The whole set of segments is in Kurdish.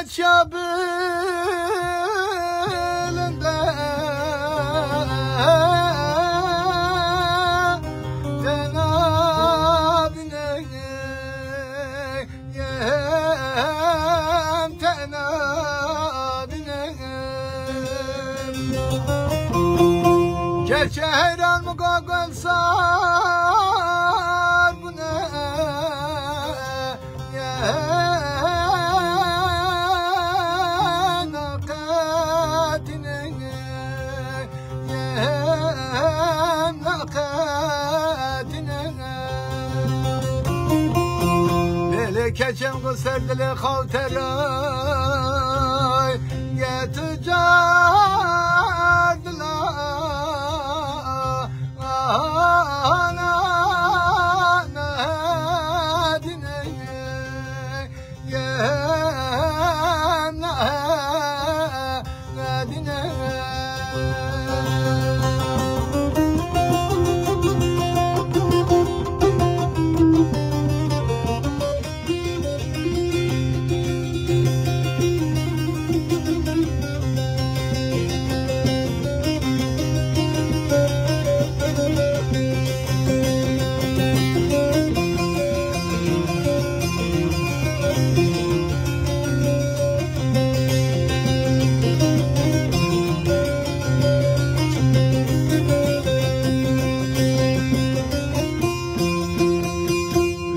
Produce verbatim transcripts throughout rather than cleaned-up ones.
Çabilinde tena bine, yem tena bine. Gerçi heyran mı gogol sar bune. Lêlê keçem ku ser dilê xaw teray, ye tu car dila, ana, ana, dine.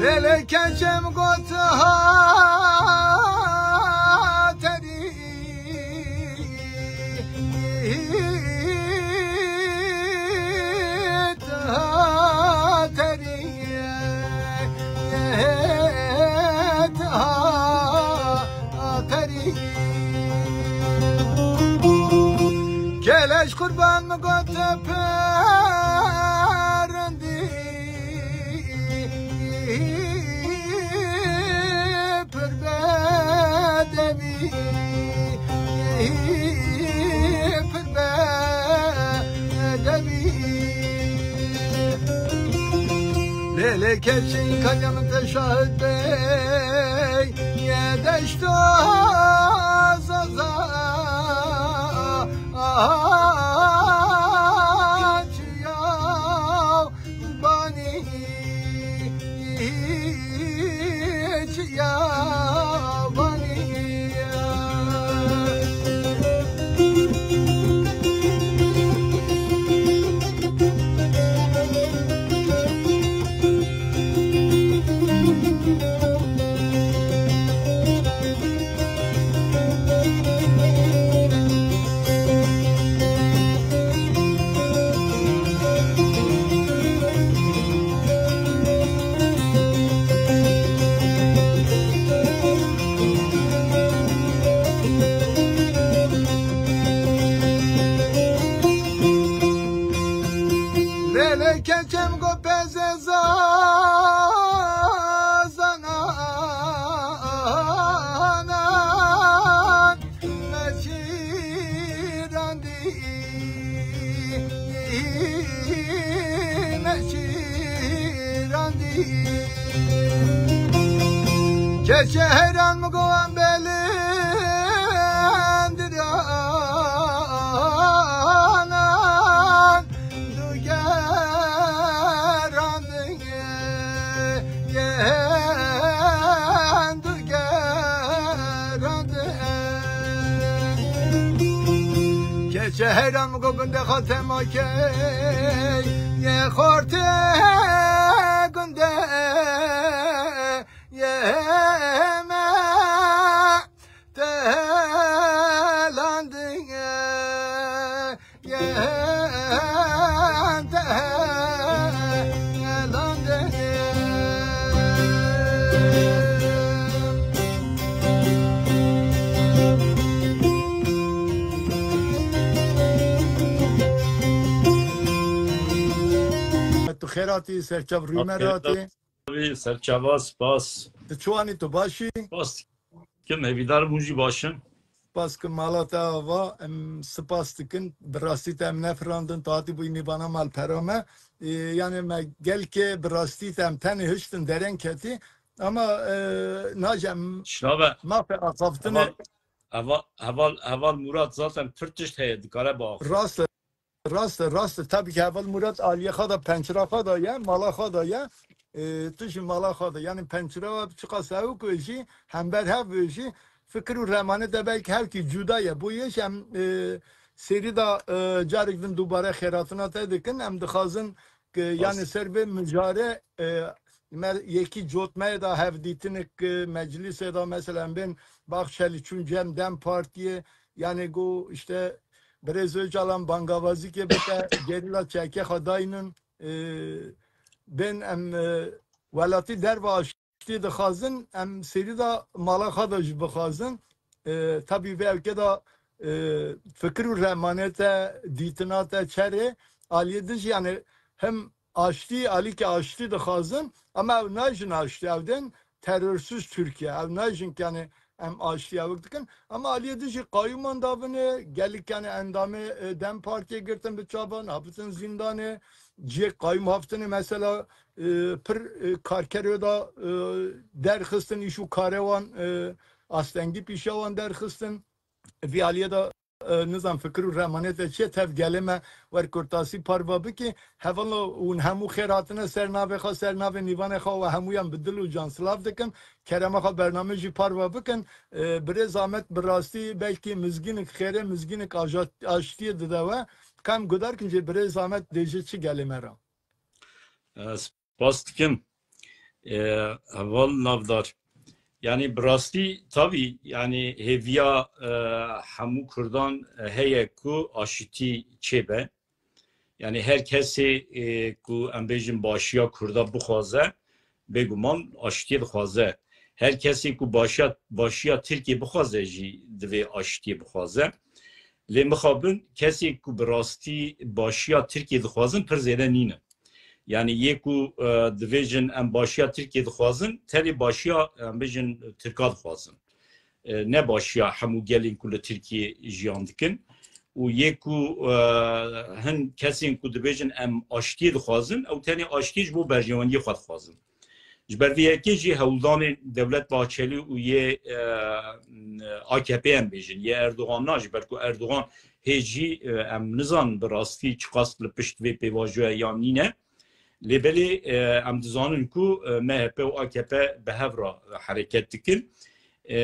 Lêlê keçem got ha terî. Keleş qurban min got perindî. Pir bedewî, pir bedewî. Lêlê keçî kanya min te şahid bey, ye deşto zaza, aha, çiyaw. Banî, çiya banî. Lêlê keçem go peze zazanan, me çîrandî, me çîrandî. Keçe heyran mi go em belindiranan. Dugerandin, yen dugerandin. Keçe heyran go gunde xate makey, ye xorte gunde, ye me Telandinge, yen telandinge. Tu xêratî, serçav rûmeratî. Serçava, spas. Tu çiwanî, tu başî? Spas. Kim hêvîdar bûn jî baş in. Spas ki mala te ava, em spas dikin. Bi rastî te em nefirandin, tu hatî bûyî mîvana malpera me. Ê, yanî me gelkê bi rastî te em tenê hiştin dereng ketî. Ama, e, nace em Şinave. Mafê axaftinê Ama Heval, Heval, Heval Murat zaten pir tişt heye, dikare biaxivî. Rast e, rast e, rast e. Tabii ki Heval Murat aliyê xwe de, pençira xwe de ye, mala xwe de ye. E, tu jî mala xwe de. Yani pençira we çiqas hewik be jî, hember hev be jî, fikir û remanet de belkî hewkî cuda ye. Bo yê jî em, e, serî de, e, carek din dubare xêratina te dikin. Em dixwazin ki yani ser vê mijare, e, me yekî cotmeyê de hevdîtinik, e, meclisê de mesela em bên Bahçeli çûn cem DEM Partiyê, yani got işte Birêz Ocalan bangavazîkê bike, gerîla çekê xwe daynin, e, bên em, e, welatî derve aştî dixwazin, em serî de mala xwe de jî bixwazin. E, tabî vê ewkê de, e, fikir û remane te, dîtina te çerê aliyê din jî, yani hem aştî, alîkî aştî dixwazin, ama ew najin aştî, ew dên terörsüz Türkiye, ew najin ki yani em aştî ewik dikin. Ama aliyê din jî qayûman davine, gelek yani endamê, e, DEM Partiyê girtin bi çavan, habitin zîndanê, cihê qayûm haftinê mesela, e, pir, e, karkerê da, e, derxistin, îş û karê wan, e, astengî pîşa wan derxistin. Vî aliyê de, e, nizam fikir û remanê te çi ye, tev gelê me wer kurtasî parva bikî. Hevala hûn hemû xêr hatine ser navê xwe, ser navê nîvanê xwe, we hemûyan bi dil û can silav dikim. Kerema xwe bername jî parva bikin. E, Birêz Amet bi rastî belkî mizgînik xêrê, mizgînik aja-, aştiyê dide we. Ka em guhdar kin jî Birêz Amet dê ji çi gelê me re? E, spas dikim. E, Heval navdar. Yani bi rastî tabî yani hêviya, e, hemû Kurdan, e, heye ku aşitî çêbe. Yani her kesê, e, ku em bêjin başiya Kurda bixwaze, bêguman aşitiyê dixwaze. Her kesê ku başiya, başiya Tirkiyê bixwaze jî divê aşitiyê bixwaze. Lê mixabin kesê ku bi rastî başiya Tirkiyê dixwazin pir zêde nîne. Yani yê ku, e, dibêjin em başiya Tirkiyê dixwazin, tenê başiya, em bêjin, Tirka dixwazin. E, ne başiya hemû gelên ku li Tirkiyê jiyan dikin. Û yê ku, e, hin kesên ku dibêjin em aştiyê dixwazin, ew tenê aştiyê ji bo berjewendiyê xwe dixwazin. Ji ber vê yekê jî hewldanên Dewlet Bahçelî û yê, e, A K P em bêjin, yê Erdogan na, ji ber ku Erdogan hê jî, e, em nizanin bi rastî çiqas li pişt vê pêvajoya yan nîne. Lê belê, e, em dizanin ku, e, M H P û A K P bi hev re hereket dikin. E,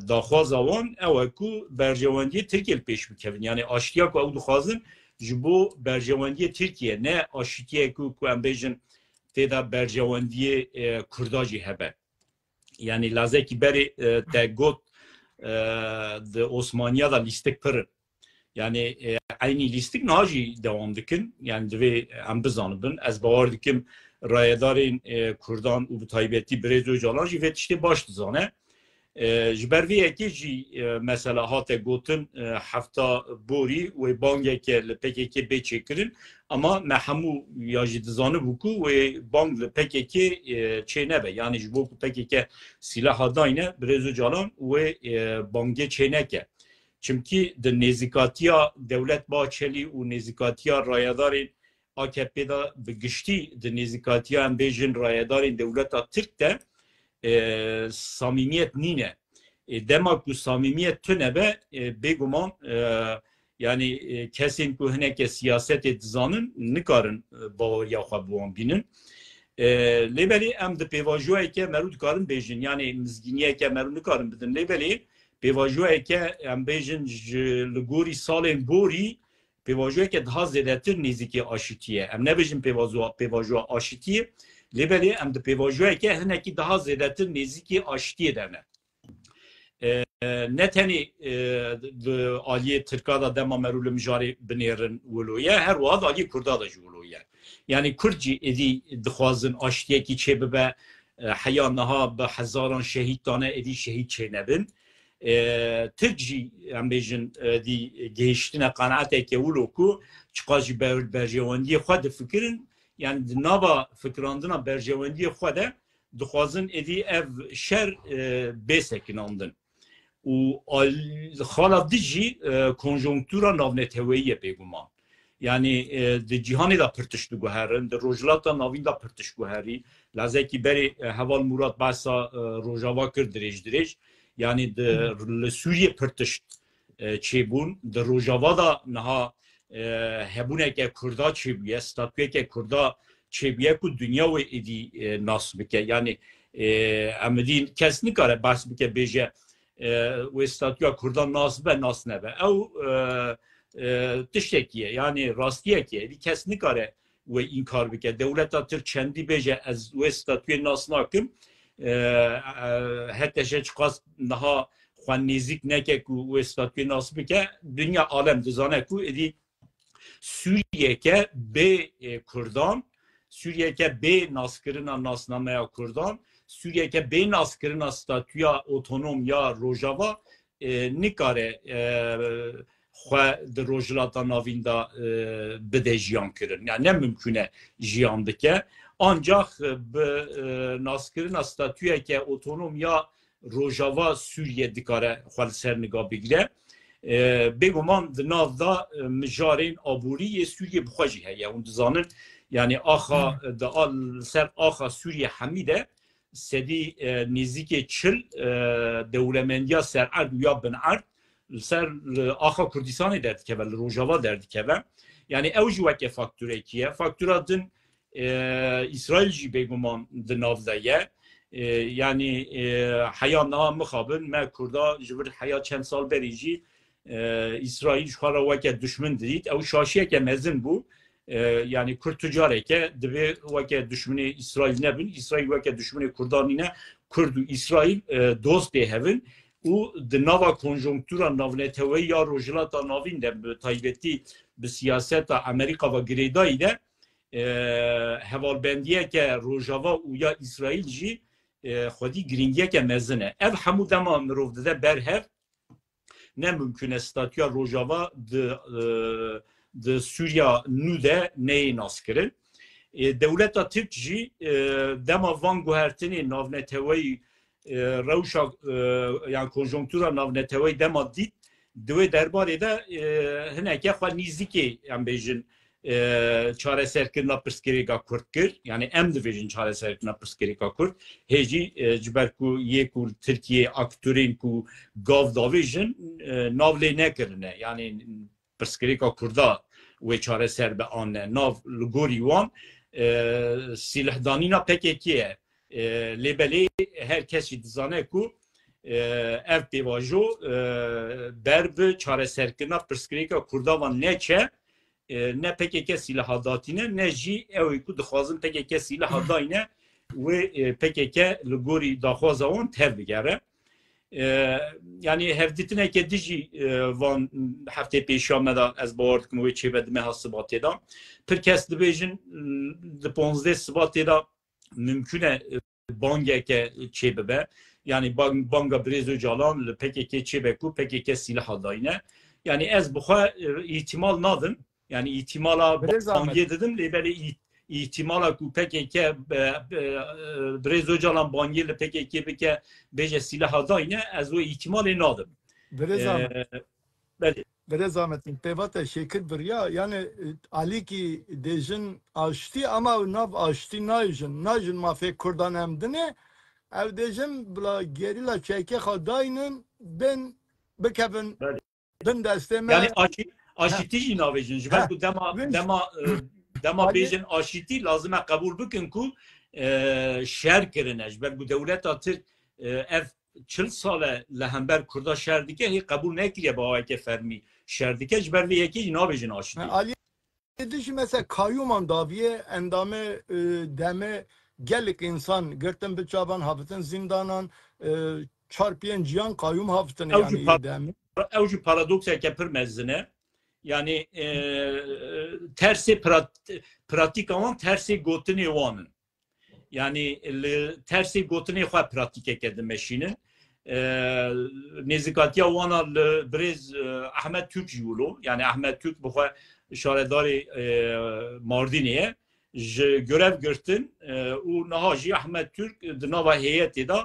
daxwaza wan ew e ku berjewendiyê Tirkiyê li pêş bikevin. Yani aştiya ku ew dixwazin ji bo berjewendiyê Tirkiye, ne aşitiyek ku, ku em bêjin tê de berjewendiyê, e, Kurda jî hebe. Yani lazekî berê, e, te got, e, di Osmaniya de lîstik pir in. Yani, e, eynî lîstik niha jî dewam dikin. Yani divê em bizanibin. Ez bawer dikim rayedarên, e, Kurdan û bi taybetî Birêz Ocalan jî vê tiştê baş dizane. E, ji ber vê yekê jî, e, mesela hate gotin, e, hefta borî wê bangeke li P K K bê çêkirin. Ama me hemû ya jî dizanibû ku wê bang li P K K, e, çê nebe. Yani ji bo ku P K K sîlaha dayne, Birêz Ocalan wê, e, bangê çê neke. Çimkî di nêzîkatiya Dewlet Bahçelî û nêzîkatiya rayedarên A K P de bi giştî, di nêzîkatiya em bêjin rayedarên dewleta Tirk de, e, samîmiyet nîne. E, dema ku samîmiyet tune be, e, bêguman, e, yani, e, kesên ku hineke siyasetê dizanin nikarin, e, baweriya xwe bi wan bînin. E, lê belê em di pêvajoyeke merû dikarin bêjin, yani mizgîniyeke merû nikarin bidin. Lê belê pêvajoyeke em bêjin ji li gorî salên borî pêvajoyeke daha zêdetir nêzîkî aşitî ye. Em nebêjin pêvajoya, pêvajoya aşitî, lê belê em di pêvajoyeke hinekî daha zêdetir nêzîkî aşitiyê de ne. E, ne tenê, e, di aliyê Tirka de dema merû li mijarê binêrin wilo ye, her wiha di aliyê Kurda de jî wilo ye. Yani Kurd jî êdî dixwazin aştiyekî çêbibe, e, heya niha bi hezaran şehîd dane, êdî şehîd çênebin. E, Tirk jî, em bêjin, e, dî gihiştine qenaeteke wilo ku çiqas jî ber-, berjewendiyê xwe difikirin, yani di nava fikirandina berjewendiyê xwe de dixwazin êdî ev şer, e, bê sekinandin. Û al-, xala di jî, e, konjonktura navneteweyî ye bêguman. Yani, e, di cîhanê de pir tişt diguherin, di Rojhilata Navîn de pir tişt guherî. Lazekî berê, e, Heval Murat behsa, e, Rojava kir dirêj dirêj. Yanî di, li Sûriyê pir tişt, e, çêbûn. Di Rojava de niha, e, hebûneke Kurda çêbûye, statuyeke Kurda çêbûye ku dinya wê êdî, e, nas bike. Yanî, e, em dî kes nikare behs bike bêje, e, wê statuya Kurda nas be, nas nebe. Ew, e, e, tiştekî ye, yanî rastiyekî ye. Êdî kes nikare wê înkar bike. Dewleta Tirk çendî bêje ez wê statuyê nas nakim. E, e, hete je çiqas niha xwe nêzîk neke ku wê statuyê nas bike, dinya alem dizane ku êdî Sûriyeke bê, e, Kurdan, Sûriyeke bê naskirina nasnameya Kurdan, Sûriyeke bê naskirina statuya otonom ya Rojava, e, nikare, e, xwe di Rojhilata Navîn de, e, bide jiyan kirin. Yani ne mimkûn e jiyan bike. Ancax, e, bi, e, naskirina statuyeke otonom ya Rojava Sûriye dikare xwe li ser niga bigire. E, bêguman di nav de, e, mijarên aborî yê Sûriye bi xwe jî heye. Hûn dizanin, yani axa, e, di al-, li ser axa Sûriye hemî de sedî, e, nêzîkê çil, e, dewlemendiya sererd û ya binerd li ser, li axa Kurdistanê derdikeve, li Rojava derdikeve. Yani ew jî weke fakturekî ye. Faktura din, e, Îsraîl jî bêguman di nav de ye. E, yani, e, heya niha mixabin, me Kurda ji vir heya çend sal berî jî, e, Îsraîl ji xwe re weke duşmin didît. Ew şaşiyeke mezin bû. E, yani Kurd tu careke divê weke duşminê Îsraîl nebin. Îsraîl weke duşminê Kurdan nîne. Kurd û Îsraîl, e, dostê hev in. Û di nava konjonktura navneteweyî ya Rojhilata Navîn de, bi taybetî bi siyaseta Amerîka ve girêdayî de, e, hevalbendiyeke Rojava û ya Îsraîl jî, e, xwedî girîngiyeke mezin e. Ev hemû dema mirov dide ber hev, ne mimkûn e statûya Rojava di, e, di Sûriya nû de neyê naskirin. E, dewleta Tirk jî, e, dema van guhertinê navneteweyî, e, rewşa, e, yan konjonktûra navneteweyî dema dît, di wê derbarê de, e, hineke xwe nîzikê, em bêjin, e, çareserkirina pirsgirêka Kurd kir. Yani em dibêjin çareserkirina pirsgirêka Kurd. Hê jî, e, ji ber ku yê ku li Tirkiyê aktorên ku gav davêjin, e, nav lê nekirine. Yani pirsgirêka Kurda wê çareser be an ne. Nav li gorî wan, e, sîlehdanîna P K K ye. E, lê belê her kes jî dizane ku, e, ev pêvajo, e, ber bi çareserkirina pirsgirêka Kurda van neçe, e, ne P K K sîleha datîne, ne jî ew ê ku dixwazin P K K sîleha dayne, wê, e, P K K li gorî daxwaza wan tev bigere. E, yani hevdîtineke dijî, e, van heftê pêşiya me de ez bawer dikim wê çêbe di meha Sibatê de. Pir kes dibêjin, di ponzdeh Sibatê de mimkûn e, e, bangeke çêbibe. Yani bang-, banga Birêz Ocalan li P K K çêbe ku P K K sîleha dayne. Yani ez bi xwe, e, îhtimal nadim. Yani îhtimala Birêz Ahmet. Bangê didim, lê belê î-, îhtimala ku P K K, e, e, Birêz Ocalan bangê li P K K bike, bêje sîleha dayne, ez wê îhtimalê nadim. Birêz Ahmet. E, belê. Birêz Ahmet, pêvate Şêkir biriya, yani, e, alîkî dêjin aştî, ama ew nav aştî nayêjin, nayêjin mafê Kurdan em dinê, ew dêjin bila gerîla çekê xwe daynin, bên bikevin Belê. bin destê me. Yani aşî-, aşîtî jî navêjin. Ji ber Heh. ku dema, Win- dema, e, dema Alî- bêjin aşîtî, lazim e qebûl bikin ku, e, şer kirine. Ji ber ku dewleta Tirk, e, ev çil sal e li hember Kurda şer dike, hê qebûl nekiriye bi awayeke fermî şer dike. Ji ber vê yekê jî nabêjin aşîtî. Ha, alî Êdî jî mesela kayyûman daviye endamê, e, demê gelek însan girtin bi çavan havitin zîndanan, e, çar pênc yan kayyûm havitin Ew jî yanî par-, demê. Ew jî paradokseke pir mezin e. Yani, e, tersê prat-, pratîka wan tersê gotinê wan in. Yani li tersê gotinê xwe pratîkeke dimeşînin. E, nêzîkatiya wana li birêz, e, Ahmet Türk jî wilo. Yani Ahmet Türk bi xwe şaredarê, e, Mardînê ye. Ji görev girtin, e, û niha jî Ahmet Türk di nava heyetê de,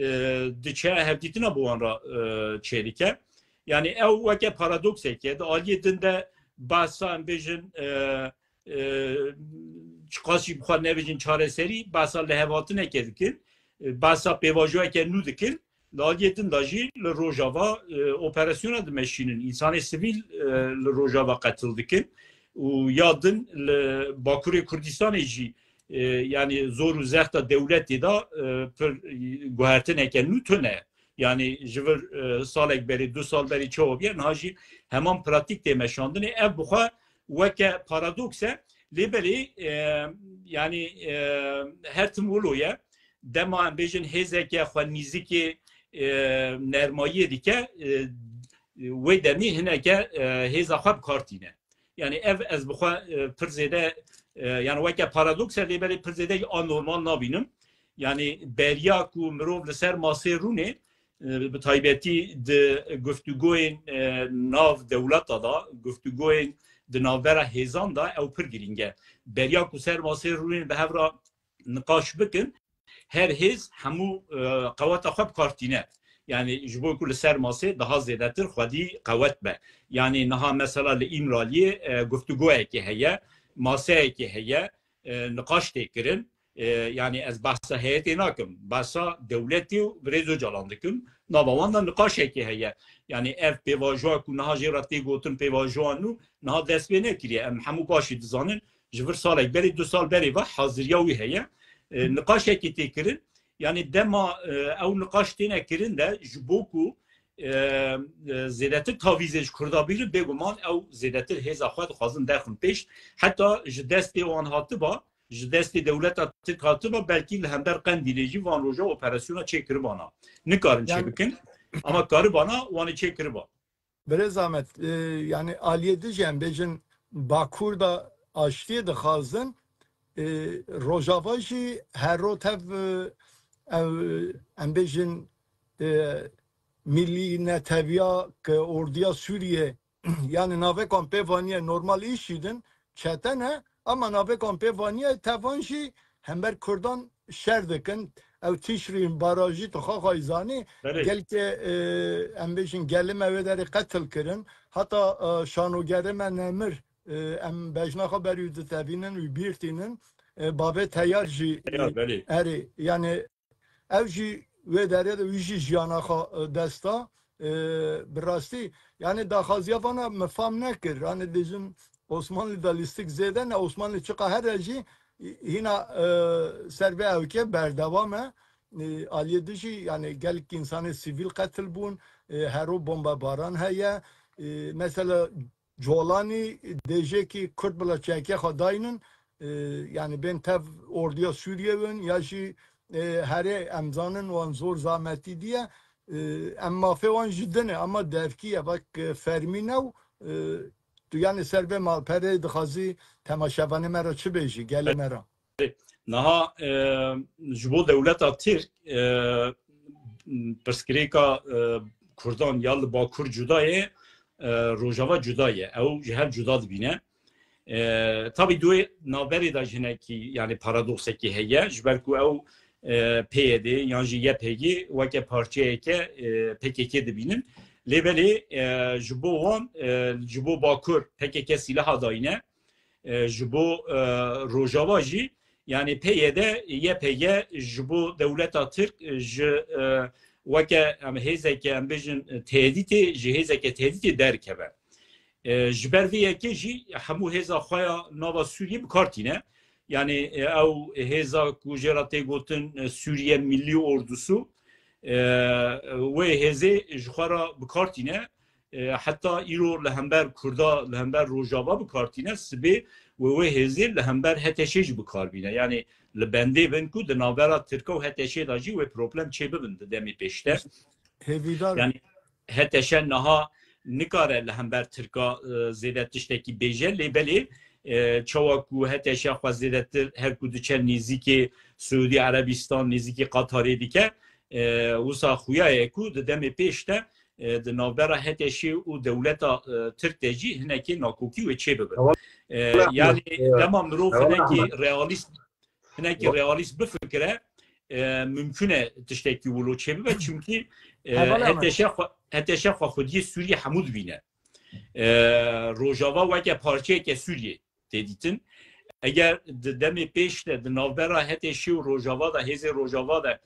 e, diçe hevdîtina bi wan re, e, çêdike. Yani ew weke paradokseke. Di aliyê din de behsa em bêjin, e, e, çiqas jî bi xwe nebêjin çareserî, behsa lihevhatineke dikin, e, behsa pêvajoyeke nû dikin. Li aliyê din de jî li Rojava, e, operasyona dimeşînin. Însanê sivîl, e, li Rojava qetil dikin û ya din li Bakurê Kurdistanê jî, e, yanî zor û zexta dewletê de, e, pir, e, guhertineke nû tune. Yanî ji vir, e, salek berê, du sal berê çawa bûye, niha jî heman pratîk tê meşandinê. Ev bi xwe weke paradoks e. Lê belê, e, yanî, e, her tim wilo ye. Dema em bêjin hêzeke xwe nîzikê, e, nermayiyê dike, e, wê demî hineke, e, hêza xwe bi kar tîne. Yanî ev ez bi xwe, e, pir zêde, e, yanî weke paradoks e, lê belê pir zêde jî anormal nabînim. Yanî beriya ku mirov li ser masê rûnê, e, bi taybetî di guftûgoyên, e, nav dewleta de, guftûgoyên di navbera hêzan de ew pir girîng e. Beriya ku ser masê rûnê bi hev re niqaş bikin, her hêz hemû, e, qeweta xwe bi kar tîne. Yanî ji bo ku li ser masê daha zêdetir xwedî qewet be. Yanî niha mesela li Îmraliyê, e, guftûgoyekê heye, maseyekê heye, e, niqaş tê kirin. E, yanî ez behsa heyetê nakim. Behsa dewletê û Birêz Ocalan dikim. Nava wan de niqaşekê heye. Yanî ev pêvajoya ku niha jê re tê gotin pêvajoya nû, niha dest pê nekiriye. Em hemû baş jî dizanin, ji vir salek berê, du sal berê ve haziriya wî heye. E, niqaşekê tê kirin. Yanî dema, e, ew niqaş têne kirin de ji bo ku, e, e, zêdetir tavîzê ji Kurda bigrin, bêguman ew zêdetir hêza xwe dixwazin derxin pêş. Heta ji destê wan hatiba, ji destê dewleta Tirk hatiba, belkî li hember Qendîlê jî van roja operasyona çêkiribana. Nikarin Yani çêbikin, ama karibana wan ê çêkiriba. Birêz Ahmet, e, yani aliyê din jî em bêjin Bakur da aştiyê dixwazin, e, Rojava jî her ro tev, e, ev, em bêjin, e, milî neteviya ke ordiya Sûriyê, yani navê wan pê vaniye normal îşî din, çete ne, ama navê wan pê vaniye tevan jî hember Kurdan şer dikin. Ew Tişrîn barajî tu xwe xwe zanî, Belê. Gelkê, e, em bêjin gelê me wê derê qetil kirin. Heta, e, şanogerê me Nemir, e, em bejna xwe berî wî ditevînin, wî bîr tînin. E, bavê Teyar jî, Teyar, e, belê. Erê, yani ev jî wê derê de wî jî jiyana xwe, e, dest da. E, bi rastî, yani daxwaziya vana me fam nekir. Yani dêjin Osmanlî da lîstik zêde ne, Osmanlî çiqa here jî hîna, e, ser vê ewkê berdewam e. E, aliyê din jî, yani gelek însanê sivîl qetil bûn, e, hero bombebaran heye. E, mesela Colanî dêjekî Kurd bila çekê xwe daynin, e, yani bên tev ordiya Sûriyê bin ya jî, e, herê em zanin wan zor zahmetî diye, e, em mafê wan ji din e, ama devkî ye, vak, e, fermî ne û, e, tu yani ser vê malperê dixwazî temaşevanê me re çi bêjî, gelê me re? Niha, e, ji bo dewleta Tirk, e, pirsgirêka, e, Kurdan ya li Bakur cuda ye, e, Rojava cuda ye. Ew ji hev cuda dibîne. E, tabî di wê navberê de jî hinekî, yani paradoksekî heye. Ji ber ku ew, e, P Y D yan jî Y P G weke parçeyeke, e, P K K dibînin. Lê belê, e, ji bo wan, e, ji bo Bakur P K K sîlaha dayîne. E, ji bo, e, Rojava jî, yani P Y D, Y P G ji bo dewleta Tirk, e, ji, e, weke em hêzeke, em bêjin, e, tehdîtê, ji hêzeke tehdîtê derkeve. E, ji ber vê yekê jî hemû hêza xwe ya nava Sûriyê bi kar tîne. Yani, e, ew hêza ku jê re tê gotin, e, Sûriye Millî Ordusu, e, wê hêzê ji xwe re bi kar tîne. E, heta îro li hember Kurda, li hember Rojava bi kar tîne, sibê wê wê hêzê li hember H T Ş jî bi kar bîne. Yani li bendê bin ku di navbera Tirka û H T Ş de jî wê problem çê bibin di demê pêş de. Hêvîdar im. Yani H T Ş niha nikare li hember Tirka, e, zêde tiştekî bêje, lê belê, e, çawa ku H T Ş xwe zêdetir her ku diçe nêzîkê Siûdî Erebîstan, nêzîkê Qatarê dike, e, wisa xuya ye ku di demê pêş de, e, di navbera H T Ş û dewleta, e, Tirk de jî hinekê nakokî wê çê bibe. Ewa-, E, ewa-, yani ewa-, dema mirov ewa-, hinekî realîst, hinekî Ewa- realîst bifikire, e, mümkün e tiştekî wilo çê bibe, çimkî, e, Hevala me. H T Ş xwe, H T Ş xwe xwediyê Sûriyê hemû dibîne. E, Rojava weke parçeyeke Sûriyê tê dîtin. Eger di demê pêş de di navbera H T Ş û Rojava de, hêzê Rojava de,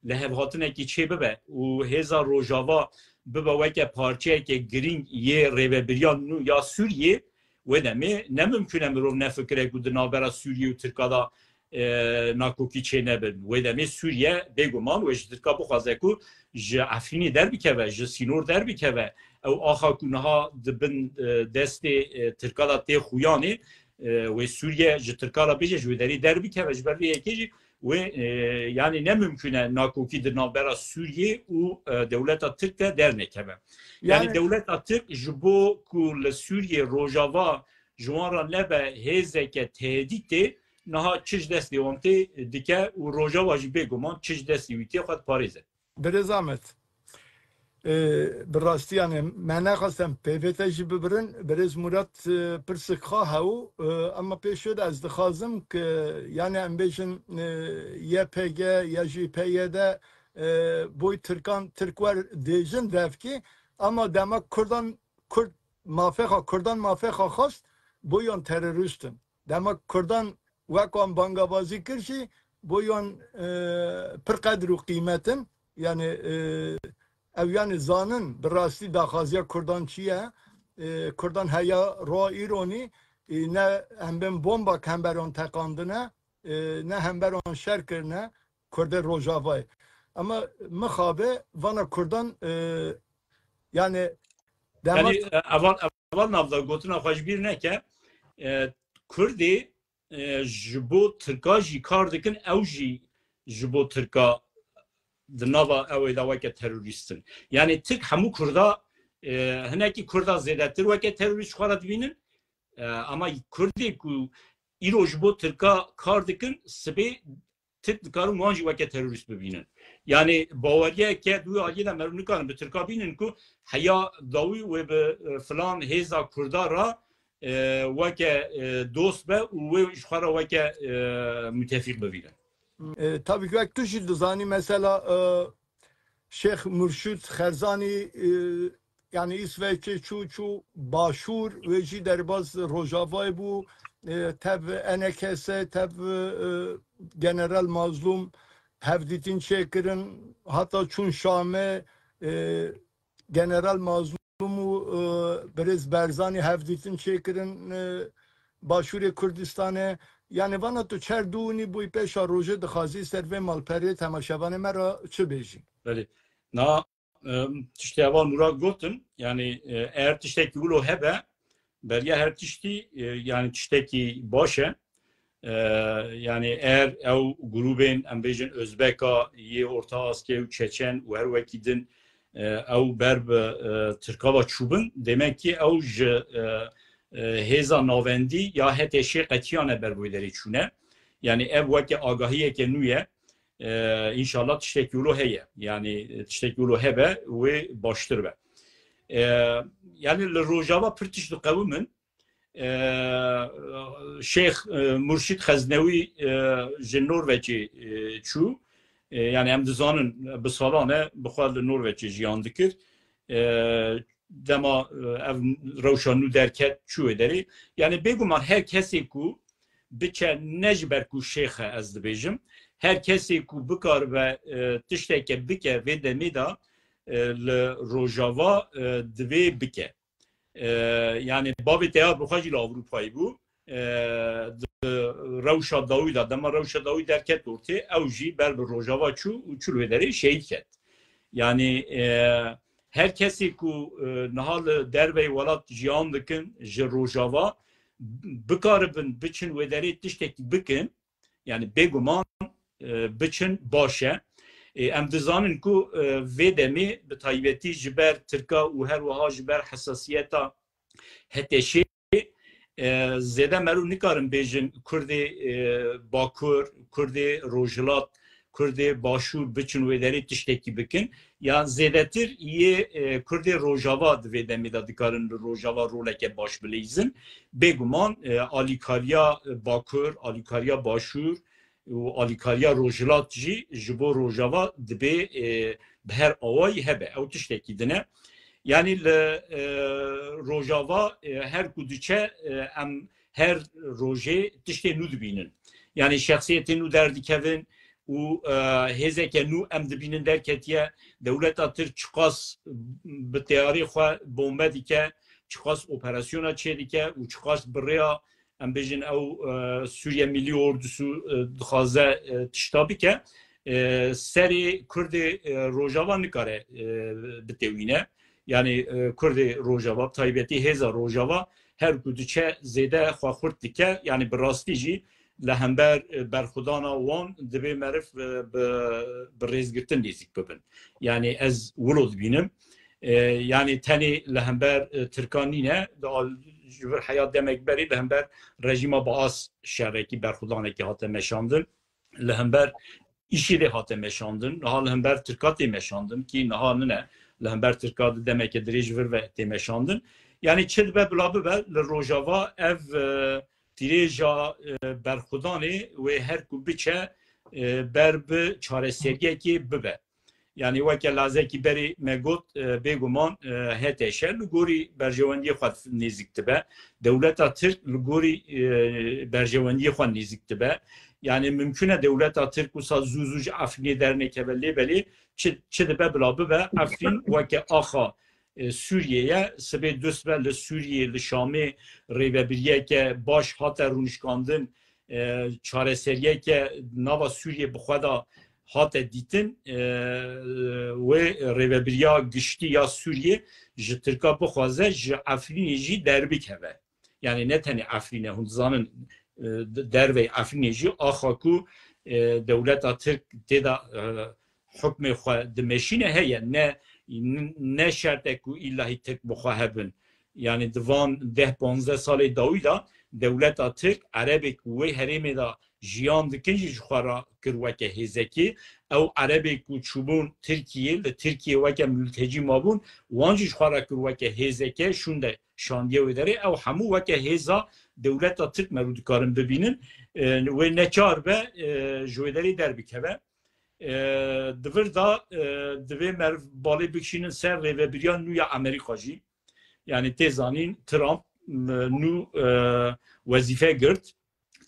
lihevhatinekî çê bibe û hêza Rojava bibe weke parçeyeke girîng yê rêvebiriya nû ya Sûriyê, wê demê ne mimkun e mirov nefikire ku di navbera Sûriyê û Tirka de, e, nakokî çê nebin. Wê demê Sûriye bêguman wê ji Tirka bixwaze ku ji Efrînê derbikeve, ji sînor derbikeve. Ew axa ku niha di bin, e, destê, e, Tirka de tê xuyanê, e, wê Sûriye ji Tirka re bêje, ji wê derê derbikeve. Ji ber vê yekê jî wê, e, yanî ne mimkun e nakokî di navbera Sûriyê û, e, dewleta Tirk de dernekeve. Yanî Yani dewleta Tirk ji bo ku li Sûriyê Rojava ji wan re nebe hêzeke tehdîtê, niha çi ji destê wan tê dike û Rojava jî bêguman çi ji destê wî tê xwe diparêze. Birêz Amed, e, bi rastî, yani, me nexwestem pê vê te jî bibirin. Birêz Murat, e, pirsik xwe hew, e, ama pêş wê de ez dixwazim ki, yani, em bêjin, e, Y P G ya jî P Y D, e, boy Tirkan, Tirk wer dêjin devkî, ama dema Kurdan, Kurd mafê xwe, Kurdan mafê xwe xwest, boyan terorîst in. Dema Kurdan wek wan bangabazî kir jî, boyan, e, pir qedr û qîmet in. Yani, e, ew yani zanin bi rastî daxwaziya Kurdan çi ye. E, Kurdan heya roa îronî, e, ne hembên bombak hember wan teqandine, e, ne hember wan şer kirine, Kurdê Rojavayê. Ama mixabe vana Kurdan, e, yani dema Yani, e, eval, eval navda gotina xwe ji bîr neke. E, Kurdê, e, ji bo Tirka jî kar dikin, ew jî ji bo Tirka di nava ew ê de weke terorîst in. Yani Tirk hemû Kurda, e, hinekî Kurda zêdetir weke terorîst xwe re dibînin. E, ama Kurdê ku îro ji bo Tirka kar dikin, sibê Tirk dikarin wan jî weke terorîst bibînin. Yani baweriyeke di wê aliyê de meriv nikarin bi Tirka bînin ku heya dawî wê bi, e, filan hêza Kurda re, e, weke, e, dost be û wê ji xwe re weke, e, mütefîq bibînin. E, tabii ki wek tu jî dizanî, mesela, e, Şêx Murşid Xerzanî, e, yani Îsveçê çû, çû Başûr, wê jî derbaz Rojavayê bû, e, tev E N K S, tev, e, General Mazlûm hevdîtin çêkirin, heta çûn Şamê, e, General Mazlûm û, e, Birêz Berzanî hevdîtin çêkirin, e, Başûrê Kurdistanê. Yani vana tu çer dûnî bûyî pêşa rojê dixwazî ser vê malperê temaşevanê me re çi bêjî? Belê. Na, e, tiştê heval Murat gotin, yani, e, eğer tiştekî wilo hebe, beriya her tiştî, e, yani tiştekî baş e. E, yani eğer ew grûbên, em bêjin, Özbeka yê Orta Asyayê û Çeçen û her wekî din, e, ew ber bi, e, Tirka ve çûbin, demek ki ew ji, e, e, hêza navendî ya H T Ş qetiyane ber bi wê derê çûne. Yani ev weke agahiyeke nû ye. E, înşallah tiştekî wilo heye. Yani, e, tiştekî wilo hebe wê baştir be. E, yani li Rojava pir tişt diqewimin. E, Şêx, e, Murşid Xeznewî, e, ji Norveçê, e, çû. E, yani em dizanin bi salan e bi xwe li Norveçê jiyan dikir. E, dema, e, ev rewşa nû derket çû wê derê. Yani bêguman her kesê ku biçe ne ji ber ku şêx e ez dibêjim, her kesê ku bikaribe, e, tişteke bike vê demê de, e, li Rojava, e, divê bike. E, yani bavê te ya bi xwe jî li Ewropayê bû. E, di rewşa dawî de, dema rewşa dawî derket ortê, ew jî ber bi Rojava çû û çû li wê derê şehîd ket. Yani, e, her kesê ku, e, niha li derveyê welat jiyan dikin ji Rojava, bikaribin biçin wê derê tiştekî bikin, yani bêguman, e, biçin baş e. E, em dizanin ku, e, vê demê bi taybetî ji ber Tirka û her wiha ji ber hesasiyeta H T Şê, e, zêde meriv nikarin bêjin Kurdê, e, Bakur, Kurdê Rojhilat, Kurdê Başûr biçin wê derê tiştekî bikin. Ya zêdetir yê, e, Kurdê Rojava di vê demê de dikarin li Rojava roleke baş bileyzin. Bêguman, e, alîkariya Bakur, alîkariya Başûr û alîkariya Rojhilat jî ji bo Rojava dibê, e, bi her awayî hebe. Ew tiştekî din e. Yani li, e, Rojava, e, her ku diçe, e, em her rojê tiştê nû dibînin. Yani şexsiyetên nû derdikevin û, e, hêzeke nû em dibînin derketiye, dewleta Tirk çiqas bi teyarê xwe bombe dike, çiqas operasyona çêdike û çiqas bi rêya, em bêjin, ew, e, Sûriye Millî Ordusu, e, dixwaze, e, tişta bike, e, serê Kurdê, e, Rojava nikare, e, bitewîne. Yanî, e, Kurdê Rojava, bi taybetî hêza Rojava, her ku diçe zêde xwe xurt dike, yanî bi rastî jî li hember, e, berxwedana wan dibê meriv, e, bi, bi rêzgirtin nêzîk bibin. Yanî ez wilo dibînim. E, yanî tenê li hember, e, Tirkan nîne, di al-, ji vir heya demek berî li hember rejîma Baas şerekî, berxwedanekî hate meşandin. Li hember îşîdê hate meşandin, niha li hember Tirka tê meşandin, kî niha nine, li hember Tirka di demeke dirêj vir ve tê meşandin. Yanî çi dibe bila bibe, li Rojava ev, e, tîrêja, e, berxwedanê wê her ku biçe, e, ber bi çareseriyekê bibe. Yanî weke lazekî berê me got, e, bêguman, e, H T Ş li gorî berjewendiyê xwe nêzîk dibe. Dewleta Tirk li gorî, e, berjewendiyê xwe nêzîk dibe. Yanî mimkun e dewleta Tirk wisa zû zû ji Efrînê dernekeve, lê belê çi, çi dibe bila bibe, Efrîn weke axa, e, Sûriyê ye. Sibê dusibe li Sûriyê, li Şamê rêvebiriyeke baş hate rûnişkandin, e, çareseriyeke nava Sûriyê bi xwe de hate dîtin, e, wê rêvebiriya giştî ya Sûriyê ji Tirka bixwaze ji Efrînê jî derbikeve. Yanî ne tenê Efrîn e, hûn dizanin, e, d-, dervey Efrînê jî axa ku, e, dewleta Tirk tê de, e, hukmê xwe dimeşîne heye, ne, ne şert e ku îllahî Tirk bi xwe hebin. Yanî di van deh panzdeh salê dawî de dewleta Tirk Erebê ku wê herêmê de jiyan dikin jî ji xwe re kir weke hêzekê. Ew Erebê ku çûbûn Tirkiyê, li Tirkiyê weke multecî mabûn, wan jî ji xwe re kir weke hêzeke, şûnde şandiye wê derê. Ew hemû weke hêza dewleta Tirk me rû dikarin bibînin. E, wê neçar be, e, ji wê derê derbikeve. E, di vir de, e, divê meriv balê bikişînin ser rêvebiriya nû ya Amerîka jî. Yanî tê zanîn Trump, m-, nû, e, wezîfe girt.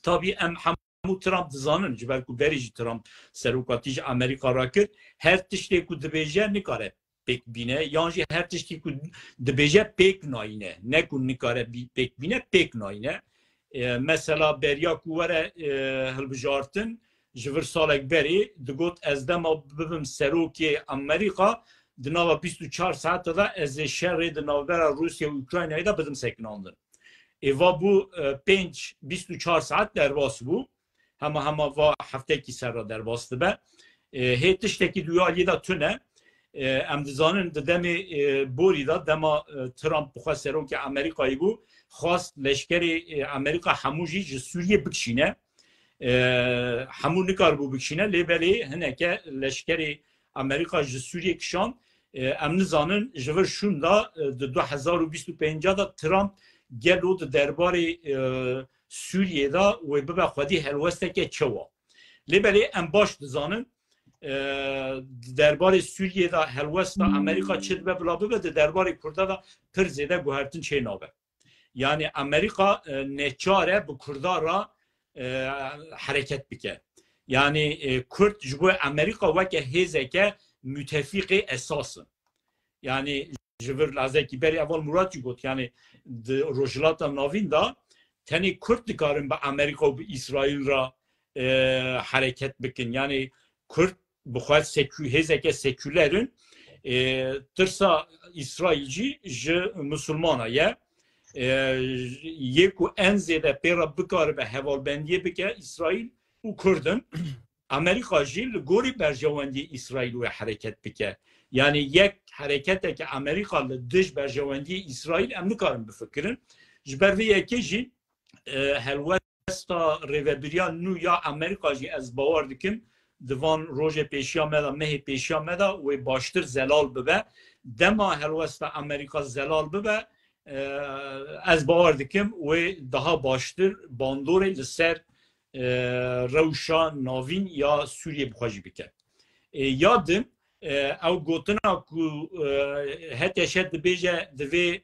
Tabî em hemû Trump dizanin, ji ber ku berî jî Trump serokatî ji Amerîka rakir. Her tiştê ku dibêje nikare pêk bîne, yan jî her tiştî ku dibêje pêk nayîne. Ne ku nikare bî-, pêk bîne, pêk nayîne. E, mesela beriya ku were, e, hilbijartin, ji vir salek berê digot, ez dema bibim serokê Amerîka, di nava bîst û çar saete de ez ê şerê di navbera Rûsya û Ukraynayê de bidim sekinandin. Ê va bû, e, pênc, bîst û çar saet derbas bû. Hema hema va heftekî ser re derbas dibe. E, hê tiştekî di wî aliyê de tune. E, em dizanin di demê, e, borî de, dema, e, Trump bi xwe serokê Amerîkayê bû, xwast leşkerê, e, Amerîka hemû jî ji Sûriyê bikişîne. E, hemû nikaribû bikişîne, lê belê hineke leşkerê Amerîka ji Sûriyê kişand. E, em nizanin ji vir şûnda, e, di du hezar û bîst û pênc de Trump gelo di derbarê, e, Sûriyê de wê bibe xwedî helwesteke çewa. Lê belê em baş dizanin, e, di derbarê Sûriyê de helwesta Amerîka çi dibe bila bibe, di derbarê Kurda de pir zêde guhertin çê nabe. Yanî Amerîka, e, neçar e bi Kurda re, e, hereket bike. Yanî, e, Kurd ji bo Amerîka weke hêzeke mutefîqê esas in. Yanî ji vir lazekî berî heval Murat jî got, yanî di Rojhilata Navîn de tenê Kurd dikarin bi Amerîka û bi Îsraîl re, e, hereket bikin. Yanî Kurd bi xwe sekû-, hêzeke sekûler in. E, tirsa Îsraîl jî ji misilmana ye. E, yê ku en zêde pê re bikaribe hevalbendiyê bike Îsraîl û Kurd in. Amerîka jî li gorî berjewendiyê Îsraîl wê hereket bike. Yanî yek hereketeke Amerîka li dij berjewendiyê Îsraîl em nikarin bifikirin. Ji ber vê yekê jî, e, helwesta rêvebiriya nû ya Amerîka jî ez bawer dikim di van rojê pêşiya me de, mehê pêşiya me de wê baştir zelal bibe. Dema helwesta Amerîka zelal bibe, e, ez bawer dikim wê daha baştir bandorê li ser, e, rewşa navîn ya Sûriyê bi xwe jî bike. E, ya din, e, ew gotina ku, e, H T Ş dibêje divê,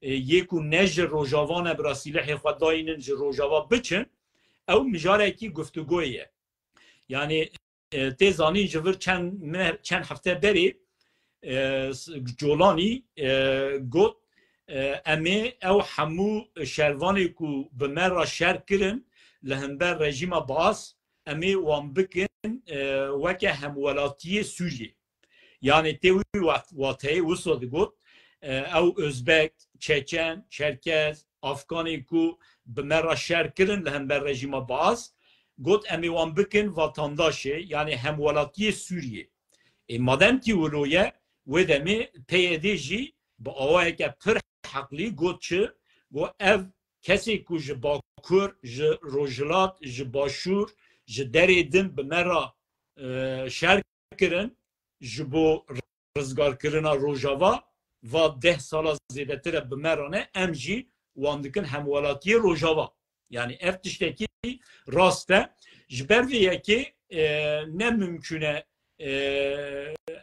e, yê ku ne ji Rojava ne bira sîlehê xwe dayînin ji Rojava biçin, ew mijarekî guftûgoyê ye. Yanî e, tê zanîn ji vir çend meh, çend hefte berê, e, s-, Colanî, e, got, e, em ê ew hemû şervanê ku bi me re şer kirin li hember rejîma Baas, em ê wan bikin, e, weke hemwelatiyê Sûriyê. Yani tê wî wat-, wateyê wisa digot, e, ew Özbek, Çeçen, Çerkez, Afganê ku bi me re şer kirin li hember rejîma Baas, got em ê wan bikin vatandaşê, yani hemwelatiyê Sûriyê. Ê madem kî wilo ye, wê demê P Y D jî bi awayeke pir heqlî got çi? Got ev kesê ku ji Bakur, ji Rojhilat, ji Başûr, ji derê din bi me re, e, şer kirin, ji bo rizgarkirina Rojava, va deh sala zêdetir e bi me re ne, em jî wan dikin hemwelatiyê Rojava. Yani ev tiştekî rast e. Ji ber vê yekê, e, ne mimkûn e, e,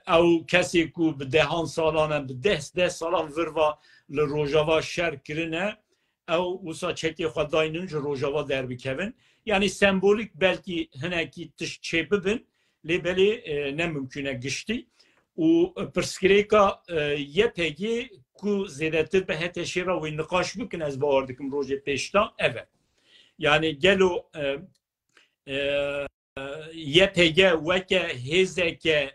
ew kesê ku bi dehan salan e, bi deh, deh salan vir va li Rojava şer kirine, ew wisa çekê xwe daynin ji Rojava derbikevin. Yani sembolîk belkî hinekî tişt çêbibin, lê belê, e, ne mimkûn e giştî. Û pirsgirêka, e, Y P G ku zêdetir bi H T Ş'ê re wê niqaş bikin, ez bawer dikim rojê pêşta ev e. Yani gelo, e, e, Y P G weke hêzeke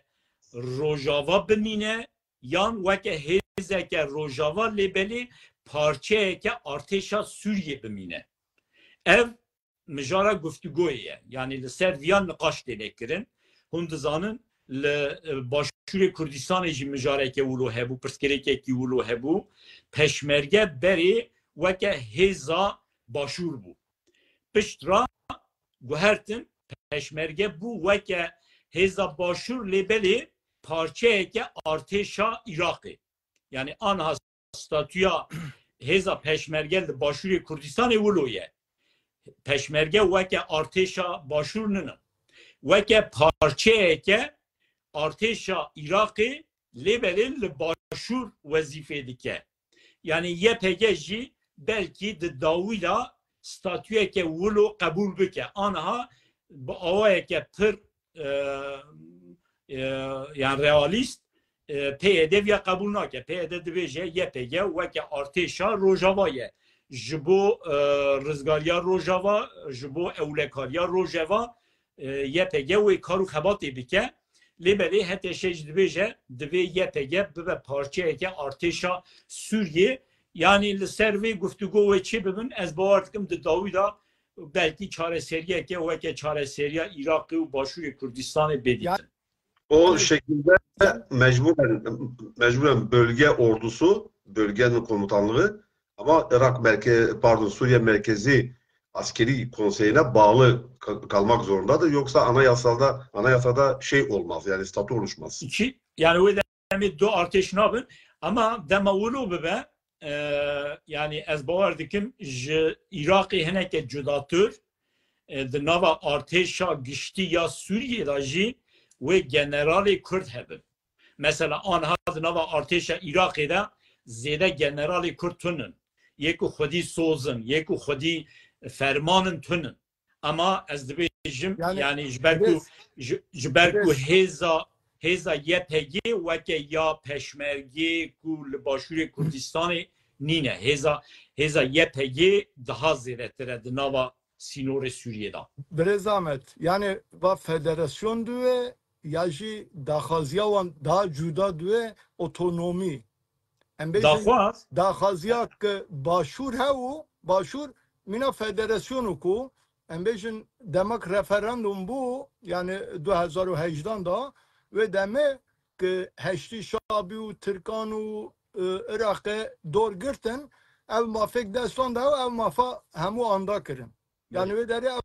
Rojava bimîne, yan weke hêzeke Rojava lê belê parçeyeke artêşa Sûriyê bimîne. Ev mijara guftûgoyê ye. Yani li ser viya niqaş tê lêkirin. Hûn dizanin li, e, Başûrê Kurdistanê jî mijareke wilo hebû, pirsgirêkekî wilo hebû. Peşmerge berê weke hêza Başûr bû. Pişt ra guhertin, Peşmerge bû weke hêza Başûr, lê belê parçeyeke artêşa Iraqê. Yani anha statûya hêza Peşmerge li Başûrê Kurdistanê wilo ye. Peşmerge weke artêşa Başûr nine. Weke parçeyeke artêşa Iraqê, lê belê li Başûr wezîfê dike. Yani Y P G jî belkî di dawî de statûyeke wilo qebûl bike. Anha bi awayeke pir, e, e, yani realîst, e, P Y D viya qebûl nake. P Y D dibêje Y P G weke artêşa Rojava ye. Ji bo, e, rizgariya Rojava, ji bo ewlekariya Rojava, e, Y P G wê kar û xebatê bike. Lê belê H T Ş jî dibêje, divê Y P G bibe parçeyeke artêşa Sûriyê. Yani li ser vê guftûgo wê çê bibin, ez bawer dikim di dawî de belkî çareseriyeke weke çareseriya Iraqê û Başûrê Kurdistanê bê dîtin. O şekilde mecburen, mecburen bölge ordusu, bölgenin komutanlığı ama Irak merke-, pardon, Suriye Merkezi Askeri Konseyi'ne bağlı ka-, kalmak zorundadır. Yoksa anayasada, anayasada şey olmaz, yani statü oluşmaz. İki, yani wê demê du artêş nabin, ama dema wilo bibe, e, yani ez bawer dikim ji Iraqê hineke cudatir, e, di nava artêşa giştî ya Sûriyê de jî wê generalê Kurd hebin. Mesela anha di nava artêşa Iraqê de zêde generalê Kurd tunin. Yê ku xwedî soz in, yê ku xwedî ferman in tunin. Ama ez dibêjim, yani, yani ji ber ku, ji, ji ber ku hêza, hêza Y P G weke ya peşmergê ku li Başûrê Kurdistanê nîne. Hêza, hêza Y P G daha zêdetir e di nava sînorê Sûriyê de. Birêz Ahmet, yani va federasyon diwe ya jî daxwaziya wan daha cuda diwe, otonomî. Em bêjin daxwaz, daxwaziya ki Başûr hebû, Başûr mîna federasyon û ku em bêjin demek referandum bû, yani du hezar û hejdan da, wê demê ki Heşdî Şabî û Tirkan û, e, Iraqê dor girtin, ev mafek destan de ew, ev mafa hemû anda kirin. Yani wê derê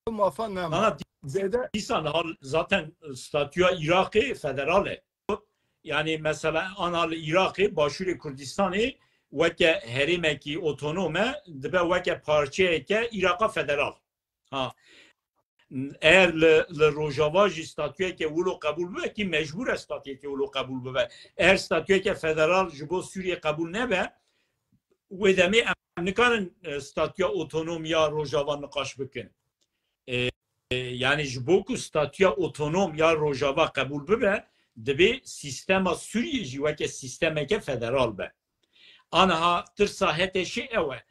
ev mafa nema. Ana, zêde dîsan hal zaten statüya Iraqê federal e. Yani mesela ana li Iraqê, Başûrê Kurdistanê weke herêmekî otonom e, dibe weke parçeyeke Iraqa federal. Ha. Eğer li, li Rojava jî statuyeke wilo qebûl bibe, ki mecbûr e statuyeke wilo qebûl bibe. Eğer statuyeke federal ji bo Sûriyê qebûl nebe, wê demê em nikarin, e, statuya otonomiya Rojava niqaş bikin. E, e, yani ji bo ku statûya otonom ya Rojava qebûl bibe, divê sîstema Sûriyê jî weke sîstemeke federal be. Aniha tirsa HTŞê ew e.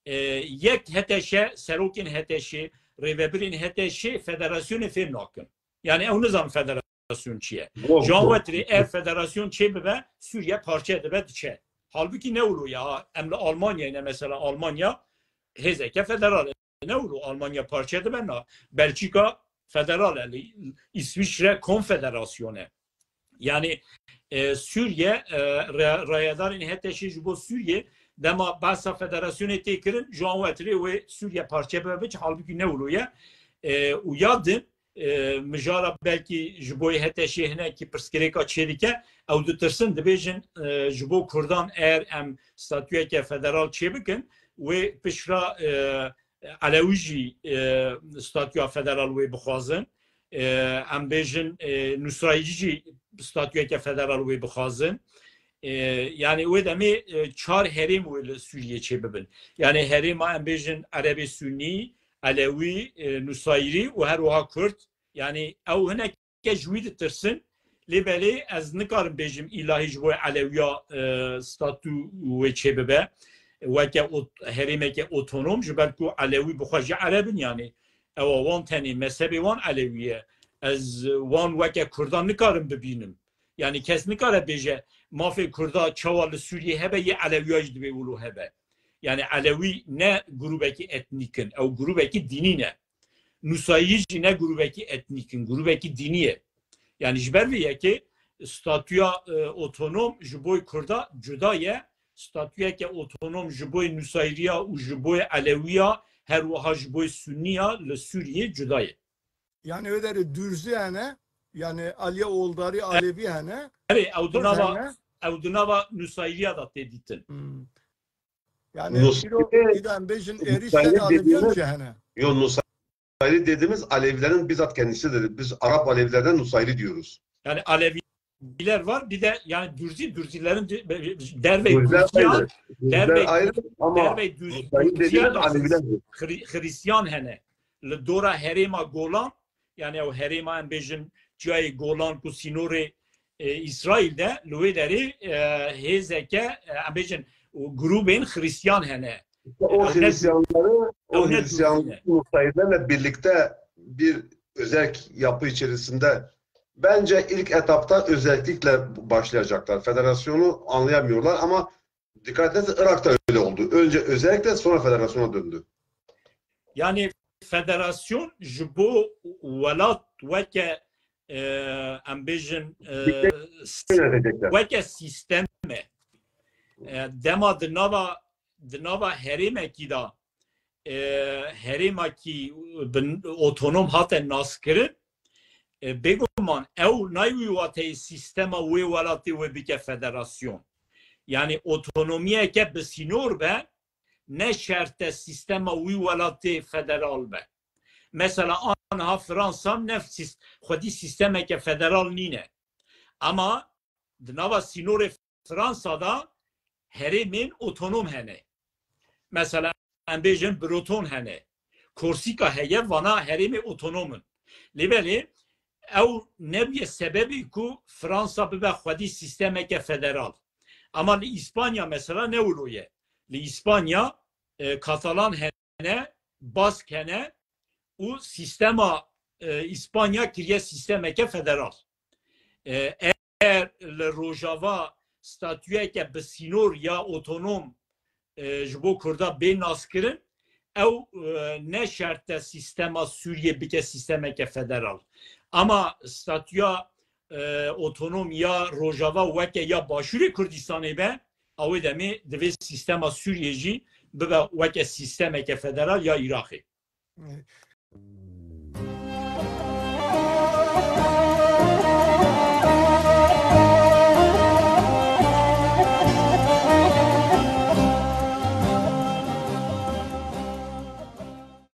E, yek HTŞ, serokên HTŞê, rêvebirên HTŞê federasyonê fêm nakin. Yani ew nizan federasyon çi ye. Ji wan wetirê ev federasyon çê bibe, Sûriye parçe dibe diçe. Halbûkî ne wilo ya. Em li Almanyayê ne mesela, Almanya hêzeke federal e. Ne wilo Almanya parçe dibe na. Belçîka federal e, li Îsviçre konfederasyon e. Yani, e, Sûriye, e, ra-, rayedarên HTŞê ji bo Sûriye dema behsa federasyonê tê kirin, ji wan wetirê wê Sûriye parçe bibe biçe, halbûkî ne wilo ye. E, û ya din, e, mijara belkî ji bo HTŞê hinekî pirsgirêka çêdike, ew ditirsin, dibêjin, e, ji bo Kurdan eger em statûyeke federal çêbikin, wê pişra, e, Elewî jî, e, statûya federal wê bixwazin. E, em bêjin, e, Nusayirî jî statûyeke federal wê bixwazin. E, yani wê demê, e, çar herêm wê li Sûriyê çêbibin. Yani herêma em bêjin Erebê Sunî, Elewî, e, Nusayirî û her wiha Kurd. Yani ew hineke ji wî ditirsin. Lê belê ez nikarim bêjim îlahî ji bo Elewiya, e, statû wê çêbibe. Weke ot-, herêmeke otonom, ji ber ku Elewî bi xwe jî Ereb in, yani ewa wan tenê mezhebê wan Elewî ye. Ez wan weke Kurdan nikarim bibînim. Yani kes nikare bêje mafê Kurda çawa li Sûriyê hebe, yê Elewiya jî divê wilo hebe. Yani Elewî ne grûbekî etnîk in, ew grûbekî dînî ne. Nusayî jî ne grûbekî etnîk in, grûbekî dînî ye. Yani ji ber vê yekê statûya, e, otonom ji bo Kurda cuda ye, statûyeke otonom ji bo Nusayiriya û ji bo Elewiya, her wiha ji bo Sunniya li Sûriyê cuda ye. Yani wê derê Durzî hene, yani Aliye Oldarî Alevî hene, Erê, ew di Kurd nava, hene. Ew di nava Nusayiriya de tê dîtin. Hmm. Yani Nusayri, îro, îro em bêjin êrîş Nusayri ser Aleviyan dediğimiz, jî hene. Yo, Nusayri dediğimiz Alevilerin bizzat kendisidir. Biz Arap Alevilerden Nusayri diyoruz. Yani Aleviler var, bir de yani Dürzi, Dürzilerin de-, dervey Dürziler Kürdiyan, ayrı. Dürziler dervey, ayrı ama dervey Dürz-, Nusayri Kürdiyan dediğimiz Alevilerdir. Hri-, Hristiyan hene. Li dora herêma Golan, yani ew herêma em bêjin ciyayê Golan ku sînorê, e, Îsraîl de, li wê derê, e, hêzeke, e, em bêjin grûbên Hristiyan hene. İşte o Ew ne Hristiyanları, o ew ne Hristiyan Dürzi ne? Nusayrilerle birlikte bir özerk yapı içerisinde bence ilk etapta özerklikle başlayacaklar. Federasyonu anlayamıyorlar ama dikkat ederseniz Irak'ta öyle oldu. Önce özerkle sonra federasyona döndü. Yani federasyon ji bo welat weke, e, em bêjin, e, Birlikte s-, yönetecekler. Weke sîstem e. E, dema di nava, di nava herêmekî de, e, herêmekî bin otonom hate naskirin, e, bêguman ew nayê wî wateyê sîstema wê welatê wê bike federasyon. Yani otonomiyeke bi sînor be, ne şert e sîstema wî welatê federal be. Mesela aniha Fransa ne sîs-, xwedî sîstemeke federal nîne. Ama di nava sînorê Fransa de herêmên otonom hene. Mesela em bêjin Breton hene. Korsîka heye, vana herêmê otonom in. Lê belê ew nebûye sebebê ku Fransa bibe xwedî sîstemeke federal. Ama li Îspanya mesela ne wilo ye. Li Îspanya, e, Katalan hene, Bask hene û sîstema, e, Îspanya kiriye sîstemeke federal. E, eger li Rojava statuyeke bi sînor ya otonom, e, ji bo Kurda bê naskirin, ew, e, ne şert e sîstema Sûriyê bike sîstemeke federal. Ama statuya, e, otonom ya Rojava weke ya Başûrê Kurdistanê be, a wê demê divê sîstema Sûriyê jî bibe weke sîstemeke federal ya Iraqê. E,